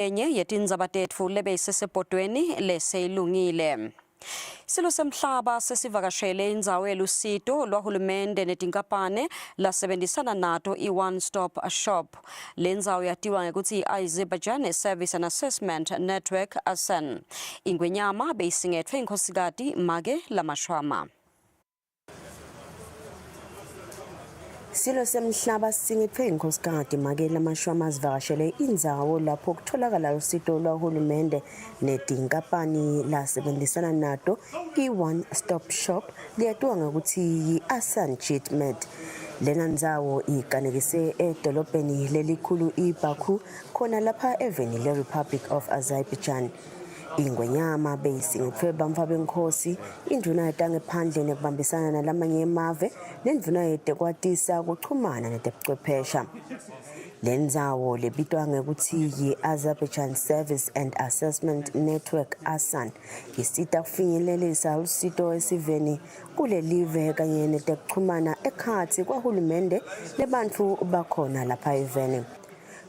Enye yetindzaba tetfu lebeyisesebhodweni leseyilungile. Silo semhlaba sesivakashele indzawo yelusito lwahulumende netinkampane lasebenzisana nato i-One Stop Shop. Le ndzawo yatiwa ngekutsi i-Azerbaijan Service and Assessment Network ASAN. Ingwenyama beyisingetfwe inkhosikati Make Lamashwama. Silo semhlaba singiphe inkhosikati make lamashwama sivakashele indzawo lapho kutholakala usito lwahulumende netinkampani lasebenzisana nato i-One Stop Shop liyatiwa ngekutsi yi-Asan Jitmed. Lena ndzawo iganekise edolobheni lelikhulu iBaku khona lapha eveni le-Republic of Azerbaijan. Ingwenyama beyisingethwe bamfa benkhosi, indvuna yetangephandle nekubambisana nalamanye emave, nendvuna yetekwatisa, kuchumana netebuchwephesha. Le ndzawo lebitwa ngekutsi yi-Azerbaijan Service and Assessment Network ASAN isita kufinyelelisa lusito esiveni kulelive kanye netekuchumana ekhatsi kwahulumende nebantfu bakhona lapha eveni.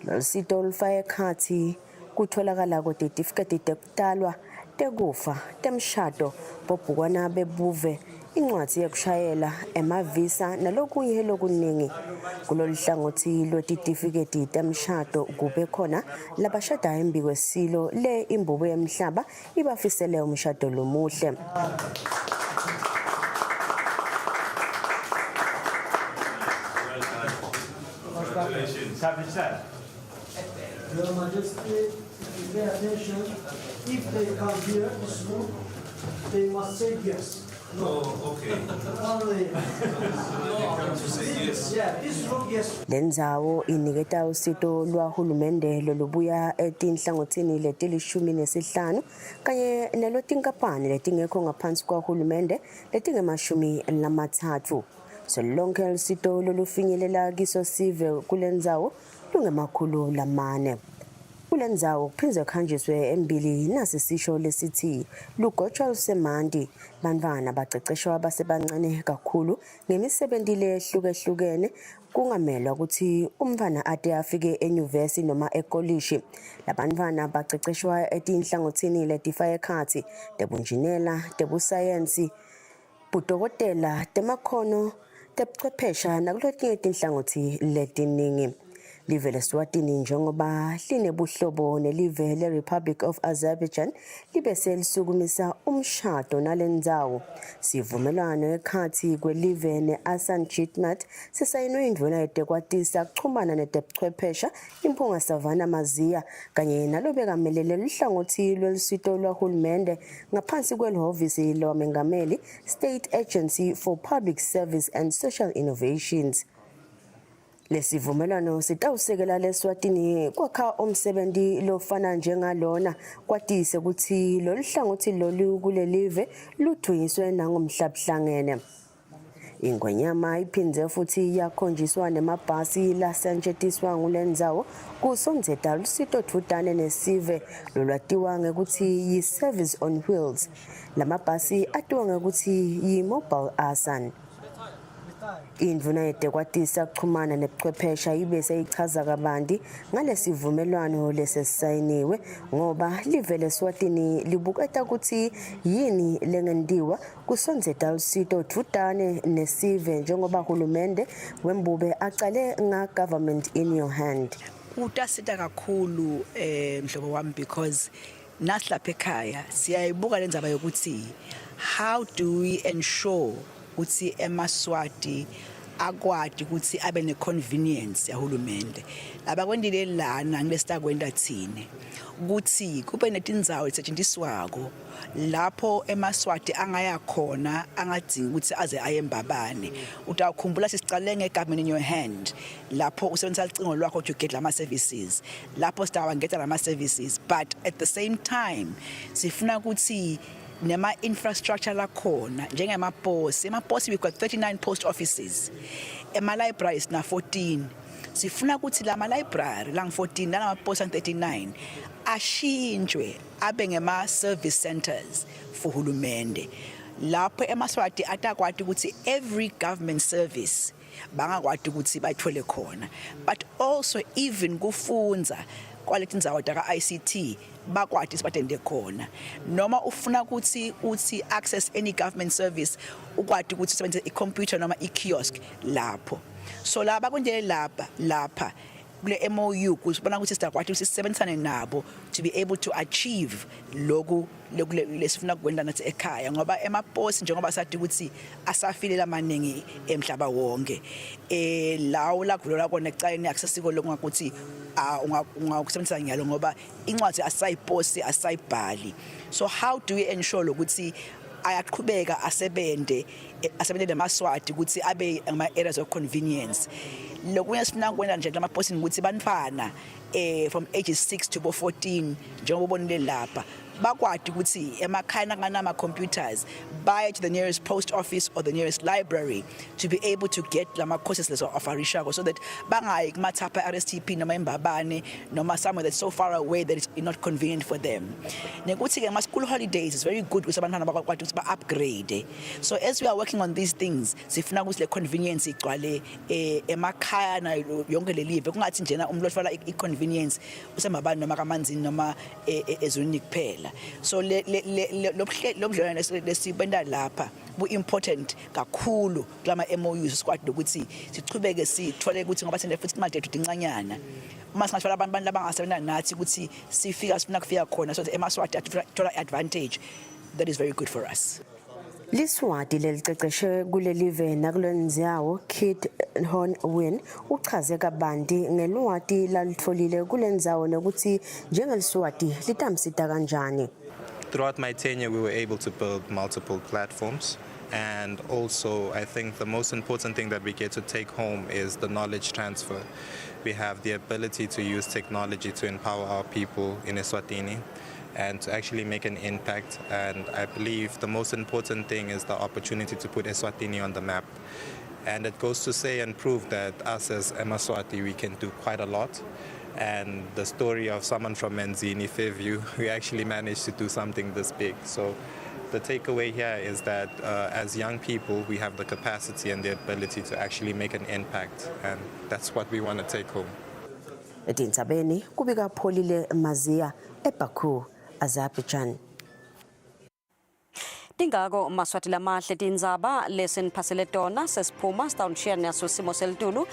Lolusito lufaka ekhatsi Kutholakala kwetitifiketi tekutalwa, tekufa, temshado, bobhukwana bebuve, incwadzi yekushayela, emavisa nalokunye lokuningi. Kulolu hlangothi lwetitifiketi temshado kube khona labashada embikwesilo le imbubo yemhlaba ibafisele umshado lomuhle. Congratulations. Your Majesty, if you pay attention, if they come here, this room, they must say yes. Oh, okay. Only, They come to say yes. yeah, this room, yes. Le ndzawo iniketa usito lwahulumende lolubuya etinhlangothini letilishumi nesihlanu kanye nelwetinkampani letingekho ngaphansi kwahulumende letingemashumi lamathathu. Selonke lusito lolufinyelela kiso sive kule ndzawo lungemakhulu lamane. Kule ndzawo kuphindze kuhanjiswe embili nasi sisho lesithi lugotshwa lusemanti bantfwana baceceshwa basebancane kakhulu ngemisebenti lehlukehlukene kungamelwa kutsi umntfwana ate afike enyuvesi noma ekolishi. Labantfwana baceceshwa etinhlangothini letifaka ekhatsi tebunjinela, tebusayensi, budokotela, temakhono, tebuchwephesha nakuletinye tinhlangothi letiningi. Live leSwatini njengoba linebuhlobo nelive le-Republic of Azerbaijan libe selisukumisa umshado nalendzawo. Sivumelwano ekhatsi kwelive ne-Asan Jitmat sisayinwe indvuna yetekwatisa kuchumana netebuchwephesha Imphunga Savannah Maziya kanye nalobekamelele luhlangothi lwelusito lwahulumende ngaphansi kwelihhovisi lwamengameli State Agency for Public Service and Social Innovations. Lesivumelwano sitawusekela leSwatini kwakha umsebenzi lofana njengalona kwatise kutsi lolu hlangothi lolu kulelive ludvunyiswe nangumhlabuhlangene. Ingwenyama iphindze futhi yakhonjiswa nemabhasi lasetjentiswa ngulendzawo kusondzeta lusito dvutane nesive lolwatiwa ngekutsi yi-Service on Wheels. Lamabhasi atiwa ngekutsi yi-Mobile Asan. Indvuna yetekwatisa kuchumana nebuchwephesha ibe seyichaza kabanti ngalesivumelwano lesesisayiniwe ngoba live leSwatini libuketa kutsi yini lengentiwa kusondzeta lusito dvutane nesive njengoba hulumende wembube acale nga-government in your hand. Kutasita kakhulu eh mhlobo wami because nathi lapha ekhaya siyayibuka le ndzaba yokuthi how do we ensure ukuthi emaswati akwati ukuthi abe ne-convenience yahulumende labakwentile lana ngilesitakwenta thine ukuthi kube netindzawo letisetjentiswako lapho emaswati angaya khona angadzingi ukuthi aze aye embabane utawukhumbula sisicale nge-government in your hand lapho usebenzisa lucingo lwakho to get lama services lapho sitawangeta lama services but at the same time sifuna ukuthi nema infrastructure lakhona njengemaposi emaposi we've got 39 post offices ema libraries na 14 sifuna ukuthi lama library lang 14 nalama posi 39 ashintshwe abe ngema service centers for hulumende lapho emaswati atakwati ukuthi every government service bangakwati ukuthi bayithole khona but also even kufunza. Kwaletindzawo taka ICT bakwati sibatende khona, noma ufuna ukuthi uthi access any government service, ukwati ukuthi usebenzise i-computer noma i-kiosk lapho. So laba kunje lapha kule MOU kusibona ukuthi sidakwati ukuthi sisebenzisane nabo to be able to achieve lokhu lesifuna kwenda nathi ekhaya, ngoba emaposi, njengoba sathi ukuthi asafile lamaningi emhlaba wonke, lawo la kuvulela kona ekucaleni akusasiko lokungakuthi ungakusebenzisa nyalo, ngoba incwadi asayiposi, asayibhali. So how do we ensure ukuthi ayaqhubeka asebende, asebente namaSwati ukuthi abe ama areas of convenience? Lokunye sifuna kwenda nje lamaposini ukuthi bantfwana from ages 6 to 14, njengoba ubonile lapha, bakwati ukuthi emakhaya nakanama computers baye to the nearest post office or the nearest library to be able to get lama courses lezo offerishako, so that bangayi kumathapha RSTP noma eMbabane noma somewhere that's so far away that it's not convenient for them. Nekuthi ke ama school holidays is very good ukuthi abantwana bakwati ukuthi ba upgrade. So as we are working on these things, sifuna ukuthi le convenience igcwale emakhaya na yonke lelive, kungathi njena umuntu othola i convenience useMbabane noma kaManzini noma eZulwini kuphela. So le lo budlelwane lesibenda lapha bu important kakhulu kulama MOUs, sikwati ukuthi sichubeke sithole ukuthi ngoba sine futhi imali yethu dincanyana, uma singathola abantu abangasebenza nathi ukuthi sifika sifuna kufika khona, so that emaSwati athola advantage. That is very good for us. Liswati leliceceshe kulelive nakulendzawo, Kid Horn Win, uchaze kabanti ngelwati lalutfolile kulendzawo nokuthi njengeliswati litamsita kanjani. Throughout my tenure, we were able to build multiple platforms. And also, I think the most important thing that we get to take home is the knowledge transfer. We have the ability to use technology to empower our people in Eswatini and to actually make an impact. And I believe the most important thing is the opportunity to put Eswatini on the map. And it goes to say and prove that us as Emaswati, we can do quite a lot. And the story of someone from Manzini, Fairview, we actually managed to do something this big. So the takeaway here is that as young people, we have the capacity and the ability to actually make an impact. And that's what we want to take home. Etindzabeni kubika Pholile Mazia eBaku, Azerbaijan. Tingako maSwati lamahle tindzaba leseniphasele tona. Sesiphuma sitawunishiya naso simo selitulu.